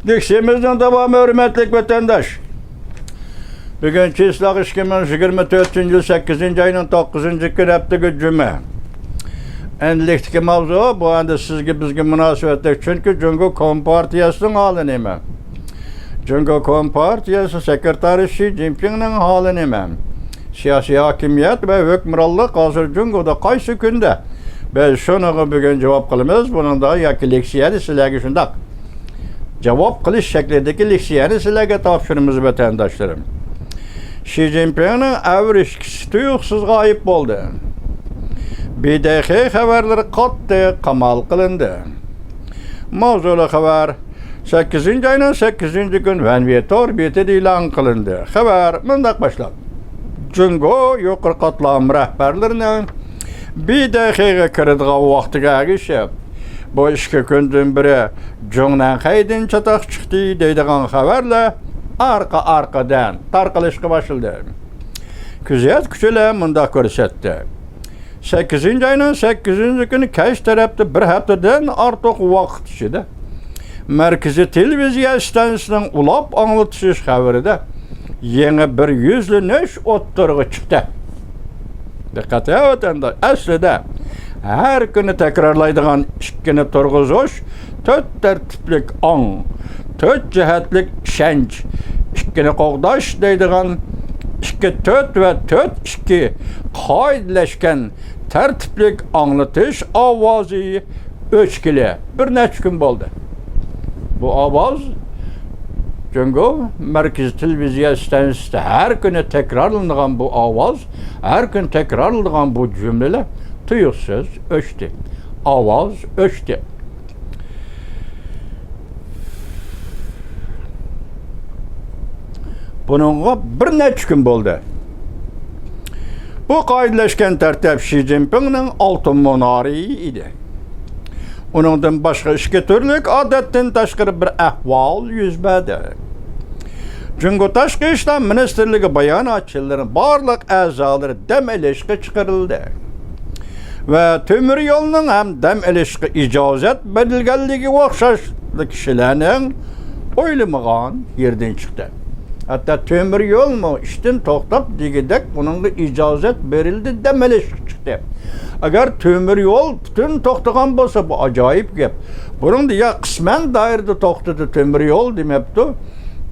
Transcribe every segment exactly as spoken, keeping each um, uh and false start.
لېكسىيەمىزنىڭ داۋامى، ھۆرمەتلىك ۋەتەنداش. بۈگۈن چىسلاق ئىككى مىڭ يىگىرمە تۆتىنچى يىل سەككىزىنچى ئاينىڭ توققۇزىنچى كۈنى، ھەپتىگە جۈمە. ئەمدىلىكتىكى ماۋزۇ، بۇ ئەمدى سىزگە، بىزگە مۇناسىۋەتلىك، چۈنكى جۇڭگو كومپارتىيەسىنىڭ ھالى نېمە؟ جۇڭگو كومپارتىيەسى سېكرېتارى شى جىنپىڭنىڭ ھالى نېمە؟ سىياسىي ھاكىمىيەت ۋە ھۆكۈمرانلىق ھازىر جۇڭگودا قايسى كۈندە؟ بىز شۇنىڭغا بۈگۈن جاۋاب قىلىمىز. بۇنىڭدا ياكى لېكسىيەدە سىلەرگە شۇنداق جاۋاب قىلىش شەكلىدىكى لېكسىيەنى سىلەرگە تاپشۇرىمىز، ۋەتەنداشلىرىم. شى جىنپىڭنىڭ ئەۋرىشكىسى تۇيۇقسىز غايىب بولدى. بى دې خې خەۋەرلىرى قاتتىق قامال قىلىندى. ماۋزۇلۇق خەۋەر سەككىزىنچى ئاينىڭ سەككىزىنچى كۈنى ۋەنۋې تور بېتىدە ئېلان قىلىندى. خەۋەر مۇنداق باشلاپ، جۇڭگو يۇقىرى قاتلام رەھبەرلىرىنىڭ بى دې خېغا كىرىدىغان ۋاقتىغا ئەگىشىپ، بۇ ئىككى كۈندىن بېرى جۇڭنەنخەيدىن چاتاق چىقتى دەيدىغان خەۋەرلەر ئارقا-ئارقىدىن تارقىلىشقا باشلىدى. كۆزەتكۈچىلەر مۇنداق كۆرسەتتى. سەككىزىنچى ئاينىڭ سەككىزىنچى كۈنى كەچ تەرەپتە بىر ھەپتىدىن ئارتۇق ۋاقىت ئىچىدە مەركىزىي تېلېۋىزىيە ئىستانسىسىنىڭ ئۇلاپ ئاڭلىتىش خەۋىرىدە يېڭى بىر يۈزلىنىش ئوتتۇرىغا چىقتى. دىققەت، ۋەتەنداش، ئەسلىدە ھەر كۈنى تەكرارلايدىغان ئىككىنى تۇرغۇزۇش، تۆت تەرتىپلىك ئاڭ، تۆت جەھەتلىك ئىشەنچ، ئىككىنى قوغداش دەيدىغان ئىككى تۆت ۋە تۆت ئىككى قائىدىلەشكەن تەرتىپلىك ئاڭلىتىش ئاۋازى ئۆچكىلى بىر نەچچە كۈن بولدى. بۇ ئاۋاز، جۇڭگو مەركىزىي تېلېۋىزىيە ئىستانسىسىدا ھەر كۈنى تەكرارلىنىدىغان بۇ ئاۋاز، ھەر كۈنى تەكرارلىنىدىغان بۇ جۈملىلەر تۇيۇقسىز ئۆچتى. ئاۋاز ئۆچتى. بۇنىڭغا بىر نەچچە كۈن بولدى. بۇ قائىدىلەشكەن تەرتىپ شى جىنپىڭنىڭ ئالتۇن مۇنارى ئىدى. ئۇنىڭدىن باشقا ئىككى تۈرلۈك ئادەتتىن تاشقىرى بىر ئەھۋال يۈز بەردى. جۇڭگو تاشقى ئىشلار مىنىستىرلىكى باياناتچىلىرىنىڭ بارلىق ئەزالىرى دەم ئېلىشقا چىقىرىلدى ۋە تۆمۈر يولنىڭ ھەم دەم ئېلىشقا ئىجازەت بېرىلگەنلىكىگە ئوخشاش كىشىلەرنىڭ ئويلىمىغان يېرىدىن چىقتى. ھەتتا تۆمۈر يولمۇ ئىشتىن توختاپ دېگۈدەك ئۇنىڭغا ئىجازەت بېرىلدى، دەم ئېلىشقا چىقتى. ئەگەر تۆمۈر يول پۈتۈن توختىغان بولسا، بۇ ئاجايىپ گەپ. بۇنىڭدا يا قىسمەن دائىرىدە توختىدى تۆمۈر يول دېمەپتۇ،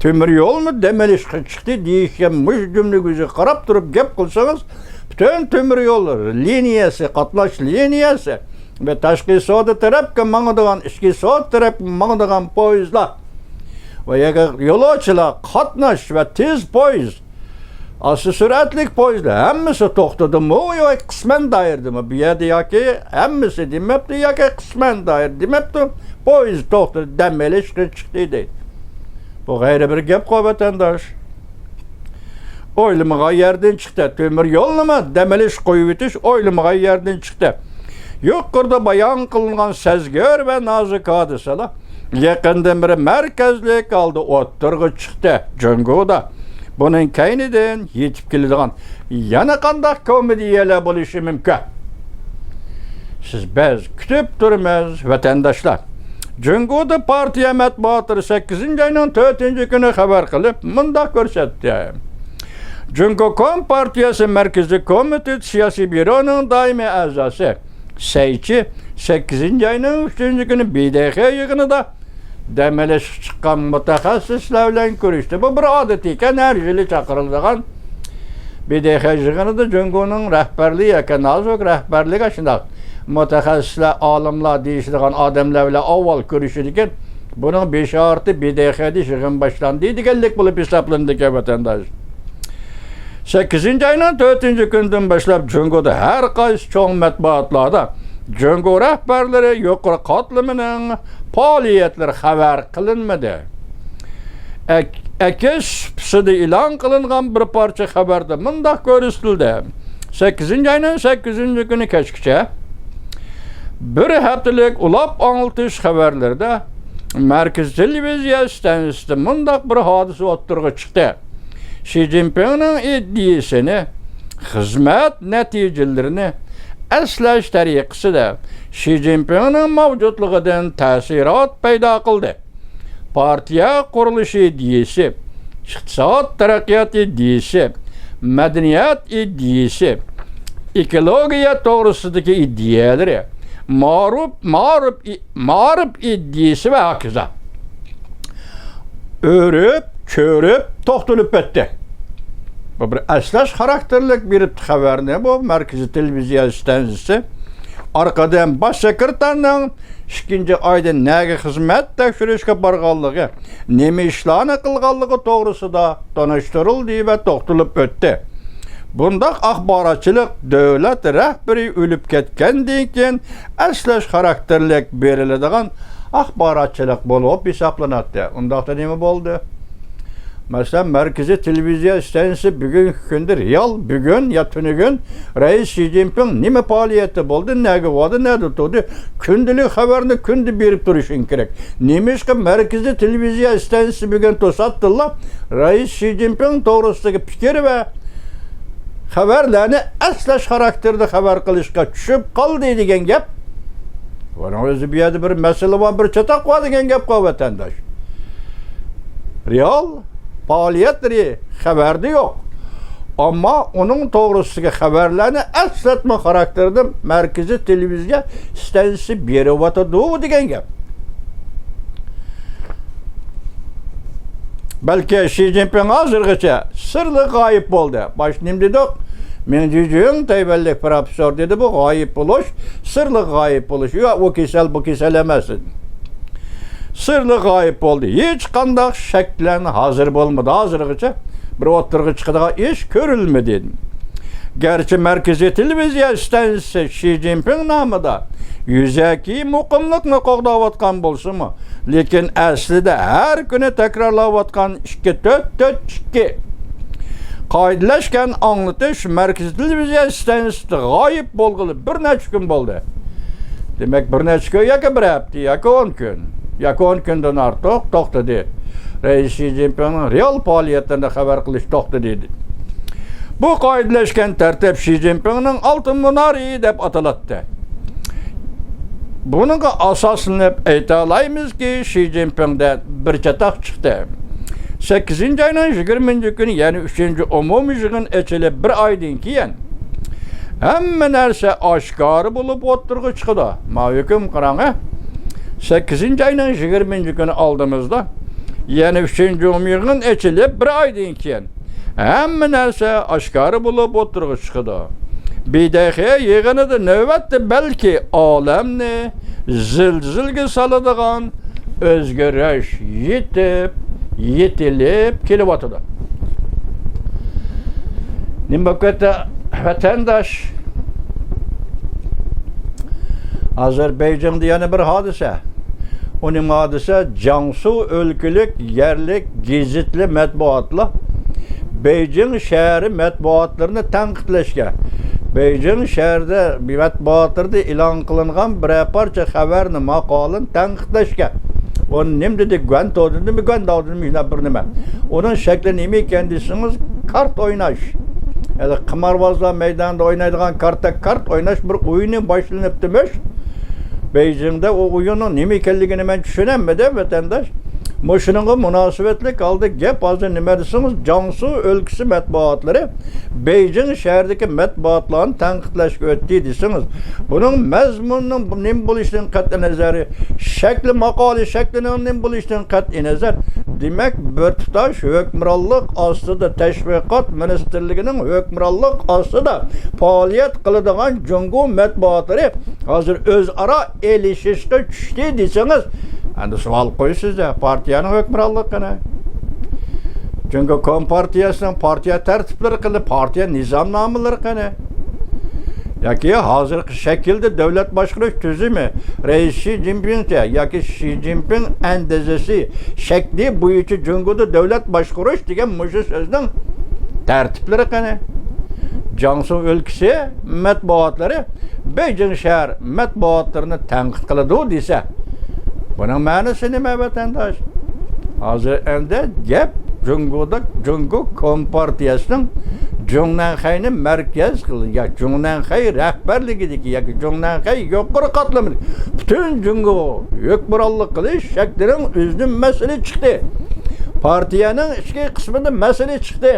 تۆمۈر يولمۇ دەم ئېلىشقا چىقتى دېيىشكەن مۇشۇ جۈملىگە ئۆزىگە قاراپ تۇرۇپ گەپ قىلسىڭىز، پۈتۈن تۆمۈر يول لىنىيەسى، قاتناش لىنىيەسى ۋە تاشقى سودا تەرەپكە ماڭىدىغان، ئىچكى سودا تەرەپكە ماڭىدىغان پويىزلار ۋە يەنە يولۇچىلار قاتناش ۋە تېز پويىز، ئاستا سۈرئەتلىك پويىزلار ھەممىسى توختىدىمۇ ياكى قىسمەن دائىرىدىمۇ؟ بۇ يەردە ياكى ھەممىسى دېمەپتۇ، ياكى قىسمەن دائىرە دېمەپتۇ. پويىز توختىدى، دەم ئېلىشقا چىقتى دەيدۇ. بۇ غەيرىي بىر گەپقۇ، ۋەتەنداش. ئويلىمىغان يەردىن چىقتى. تۆمۈر يولنىمۇ دەم ئېلىش قويۇۋېتىش ئويلىمىغان يەردىن چىقتى. يۇقىرىدا بايان قىلىنغان سەزگۈر ۋە نازۇك ھادىسىلەر يېقىندىن بېرى مەركەزلىك ھالدا ئوتتۇرىغا چىقتى. جۇڭگودا بۇنىڭ كەينىدىن يېتىپ كېلىدىغان يەنە قانداق كومېدىيەلەر بولۇشى مۇمكىن؟ سىز، بىز كۈتۈپ تۇرىمىز، ۋەتەنداشلار. جۇڭگودا پارتىيە مەتبۇئاتلىرى سەككىزىنچى ئاينىڭ تۆتىنچى كۈنى خەۋەر قىلىپ، مۇنداق كۆرسەتتى. جۇڭگو كومپارتىيەسى مەركىزىي كومىتېت سىياسىي بيۇرونىڭ دائىمىي ئەزاسى سەي چى سەككىزىنچى ئاينىڭ ئۈچىنچى كۈنى بى دې خې يىغىنىدا دەم ئېلىشقا چىققان مۇتەخەسسىسلەر بىلەن كۆرۈشتى. بۇ بىر ئادىتىيكەن، ھەر يىلى چاقىرىلىدىغان بى دې خې يىغىنىدا جۇڭگونىڭ رەھبەرلىكى ياكى نازۇك رەھبەرلىكى شۇنداق مۇتەخەسسىسلەر، ئالىملار دېيىشىدىغان ئادەملەر بىلەن ئاۋۋال كۆرۈشىدىكەن، بۇنىڭ بېشارىتى بى دې خېدا يىغىن باشلاندى دېگەنلىك بولۇپ ھېسابلىنىدىكەن، ۋەتەنداش. سەككىزىنچى ئاينىڭ تۆتىنچى كۈنىدىن باشلاپ جۇڭگودا ھەر قايسى چوڭ مەتبۇئاتلاردا جۇڭگو رەھبەرلىرى يۇقىرى قاتلىمىنىڭ پائالىيەتلىرى خەۋەر قىلىنمىدى. ئەك-، ئەكس سۇپىسىدا ئېلان قىلىنغان بىر پارچە خەۋەردە مۇنداق كۆرسىتىلدى. سەككىزىنچى ئاينىڭ سەككىزىنچى كۈنى كەچكىچە بىر ھەپتىلىك ئۇلاپ ئاڭلىتىش خەۋەرلىرىدە مەركىزىي تېلېۋىزىيە ئىستانسىسىدا مۇنداق بىر ھادىسە ئوتتۇرىغا چىقتى. شى جىنپىڭنىڭ ئىدىيىسىنى، خىزمەت نەتىجىلىرىنى ئەسلەش تەرىقىسىدە شى جىنپىڭنىڭ مەۋجۇتلۇقىدىن تەسىرات پەيدا قىلدى. پارتىيە قۇرۇلۇشى ئىدىيىسى، ئىقتىساد تەرەققىيات ئىدىيىسى، مەدەنىيەت ئىدىيىسى، ئېكولوگىيە توغرىسىدىكى ئىدىيەلىرى، مائارىپ، مائارىپ، مائارىپ ئىدىيىسى ۋە ھاكازا. ئۆرۈپ، چۆرۈپ، توختىلىپ ئۆتتى. بۇ بىر ئەسلەش خاراكتېرلىك بېرىپتۇ خەۋەرنى بۇ مەركىزىي تېلېۋىزىيە ئىستانسىسى. ئارقىدىن باش سېكرېتارنىڭ ئىككىنچى ئايدا نەگە خىزمەت تەكشۈرۈشكە بارغانلىقى، نېمە ئىشلارنى قىلغانلىقى توغرىسىدا تونۇشتۇرۇلدى ۋە توختىلىپ ئۆتتى. بۇنداق ئاخباراتچىلىق دۆلەت رەھبىرى ئۆلۈپ كەتكەندىن كېيىن ئەسلەش خاراكتېرلىك بېرىلىدىغان ئاخباراتچىلىق بولۇپ ھېسابلىناتتى. ئۇنداقتا نېمە بولدى؟ مەسىلەن، مەركىزىي تېلېۋىزىيە ئىستانسىسى بۈگۈنكى كۈندە رېئال بۈگۈن يا تۈنۈگۈن رەئىس شى جىنپىڭ نېمە پائالىيەتتە بولدى، نەگە باردى، نەدە تۇردى، كۈندىلىك خەۋەرنى كۈندە بېرىپ تۇرۇشۇڭ كېرەك. نېمىشقا مەركىزىي تېلېۋىزىيە ئىستانسىسى بۈگۈن توساتتىنلا رەئىس شى جىنپىڭ توغرىسىدىكى پىكىر ۋە خەۋەرلەرنى ئەسلەش خاراكتېرىدە خەۋەر قىلىشقا چۈشۈپ قالدى دېگەن گەپ. بۇنىڭ ئۆزى بۇ يەردە بىر مەسىلە بار، بىر چاتاق بار دېگەن گەپ قىلغان ۋەتەنداش. رېئال پائالىيەتلىرى خەۋەردە يوق. ئەمما ئۇنىڭ توغرىسىدىكى خەۋەرلەرنى ئەسلەتمە خاراكتېرىدە مەركىزىي تېلېۋىزىيە ئىستانسىسى بېرىۋاتىدۇ دېگەن گەپ. بەلكى شى جىنپىڭ ھازىرغىچە سىرلىق غايىب بولدى. باشتا نېمە دېدۇق؟ مېڭ جىجۈڭ تەيۋەنلىك پروفېسسور دېدى، بۇ غايىب بولۇش، سىرلىق غايىب بولۇش. ياق، ئۇ كېسەل، بۇ كېسەل ئەمەس. سىرلىق غايىب بولدى. ھېچقانداق شەكلەن ھازىر بولمىدى. ھازىرغىچە بىر ئوتتۇرىغا چىقىدىغان ئىش كۆرۈلمىدى. گەرچە مەركىزىي تېلېۋىزىيە ئىستانسىسى شى جىنپىڭ نامىدا يۈزەكى مۇقىملىقنى قوغداۋاتقان بولسىمۇ، لېكىن ئەسلىدە ھەر كۈنى تەكرارلاۋاتقان ئىككى تۆت تۆت ئىككى قائىدىلەشكەن ئاڭلىتىش مەركىزىي تېلېۋىزىيە ئىستانسىسى غايىب بولغىلى بىر نەچچە كۈن بولدى. دېمەك، بىر نەچچە كۈن ياكى بىر ھەپتە ياكى ئون كۈن، ياكى ئون كۈندىن ئارتۇق توختىدى. رەئىس شى جىنپىڭنىڭ رېئال پائالىيەتلىرىنى خەۋەر قىلىش توختىدى. بۇ قائىدىلەشكەن تەرتىپ شى جىنپىڭنىڭ ئالتۇن مۇنارى دەپ ئاتىلاتتى. بۇنىڭغا ئاساسلىنىپ ئېيتالايمىزكى، شى جىنپىڭدە بىر چاتاق چىقتى. سەككىزىنچى ئاينىڭ يىگىرمىنچى كۈنى، يەنى ئۈچىنچى ئومۇمىي يىغىن ئېچىلىپ بىر ئايدىن كېيىن، ھەممە نەرسە ئاشكارا بولۇپ ئوتتۇرىغا چىقىدۇ. ماۋۇ ھۆكۈم قاراڭ، ھە؟ سەككىزىنچى ئاينىڭ يىگىرمىنچى كۈنى ئالدىمىزدا، يەنە ئۈچىنچى ئومۇمىي يىغىن ئېچىلىپ بىر ئايدىن كېيىن، ھەممە نەرسە ئاشكارا بولۇپ ئوتتۇرىغا چىقىدۇ. بىدەخې يىغىنىدا نۆۋەتتە بەلكى ئالەمنى زىلزىلىگە سالىدىغان ئۆزگىرىش يېتىپ، يېتىلىپ كېلىۋاتىدۇ. نېمە بولۇپ كەتتى، ۋەتەنداش؟ ھازىر بېيجىڭدا يەنە بىر ھادىسە. ئۇ نېمە ھادىسە؟ جياڭسۇ ئۆلكىلىك يەرلىك گېزىتلەر، مەتبۇئاتلار بېيجىڭ شەھىرى مەتبۇئاتلىرىنى تەنقىدلەشكە، بېيجىڭ شەھىرىدە مەتبۇئاتلىرىدا ئېلان قىلىنغان بىرەر پارچە خەۋەرنى، ماقالىنى تەنقىدلەشكە، ئۇ نېمە دېدى، گۇەنتو دېدىمۇ، گۇەنداۋ دېدىمۇ، شۇنداق بىر نېمە. ئۇنىڭ شەكلى نېمە ئىكەن دېسىڭىز، كارت ئويناش. ھېلى قىمارۋازلار مەيدانىدا ئوينايدىغان كارتا، كارت ئويناش بىر ئويۇنى باشلىنىپتىمىش. بېيجىڭدا ئۇ ئويۇننىڭ نېمە ئىكەنلىكىنى مەن چۈشىنەلمىدىم، ۋەتەنداش. مۇشۇنىڭغا مۇناسىۋەتلىك ھالدا گەپ ھازىر نېمە دېسىڭىز، جياڭسۇ ئۆلكىسى مەتبۇئاتلىرى بېيجىڭ شەھىرىدىكى مەتبۇئاتلارنى تەنقىدلەشكە ئۆتتى دېسىڭىز، بۇنىڭ مەزمۇنىنىڭ نېمە بولۇشىدىن قەتئىينەزەر، شەكلى، ماقالە شەكلىنىڭ نېمە بولۇشىدىن قەتئىينەزەر، دېمەك، بىر تۇتاش ھۆكۈمرانلىق ئاستىدا، تەشۋىقات مىنىستىرلىكىنىڭ ھۆكۈمرانلىق ئاستىدا پائالىيەت قىلىدىغان جۇڭگو مەتبۇئاتلىرى ھازىر ئۆزئارا ئېلىشىشقا چۈشتى دېسىڭىز، ئەمدى سوئال قويىسىز-دە، پارتىيەنىڭ ھۆكۈمرانلىقى قېنى؟ جۇڭگو كومپارتىيەسىنىڭ پارتىيە تەرتىپلىرى قېنى؟ پارتىيە نىزامنامىلىرى قېنى؟ ياكى ھازىرقى شەكىلدە دۆلەت باشقۇرۇش تۈزۈمى، رەئىس شى جىنپىڭچە ياكى شى جىنپىڭ ئەندىزىسى شەكلى بويىچە جۇڭگودا دۆلەت باشقۇرۇش دېگەن مۇشۇ سۆزنىڭ تەرتىپلىرى قېنى؟ جياڭسۇ ئۆلكىسى مەتبۇئاتلىرى بېيجىڭ شەھەر مەتبۇئاتلىرىنى تەنقىد قىلىدۇ دېسە، بۇنىڭ مەنىسى نېمە، ۋەتەنداش؟ ھازىر ئەمدى گەپ جۇڭگودا، جۇڭگو كومپارتىيەسىنىڭ جۇڭنەنخەينى مەركەز قىلدى ياكى جۇڭنەنخەي رەھبەرلىكىدىكى ياكى جۇڭنەنخەي يۇقىرى قاتلىمىدىكى پۈتۈن جۇڭگو ھۆكمرانلىق قىلىش شەكلىنىڭ ئۆزىدىن مەسىلە چىقتى. پارتىيەنىڭ ئىچكى قىسمىدا مەسىلە چىقتى.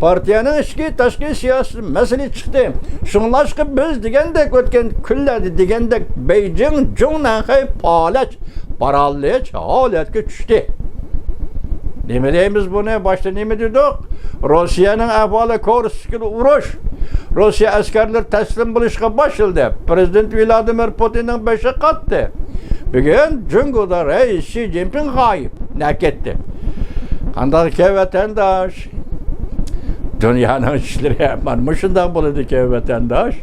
پارتىيەنىڭ ئىچكى، تاشقى سىياسىتىدە مەسىلە چىقتى. شۇڭلاشقا بىز دېگەندەك ئۆتكەن كۈنلەردە دېگەندەك بېيجىڭ جۇڭنەنخەي پالەچ، پارالىچ ھالەتكە چۈشتى. نېمە دەيمىز بۇنى؟ باشتا نېمە دېدۇق؟ روسىيەنىڭ ئەھۋالى كورسكىدا ئۇرۇش. روسىيە ئەسكەرلىرى تەسلىم بولۇشقا باشلىدى. پىرېزىدېنت ۋلادىمىر پۇتىننىڭ بېشى قاتتى. بۈگۈن جۇڭگودا رەئىس شى جىنپىڭ غايىب. نەگە كەتتى؟ قانداق ئىكەن ۋەتەنداش؟ دۇنيانىڭ ئىشلىرى مانا مۇشۇنداق بولىدىكەن ۋەتەنداش.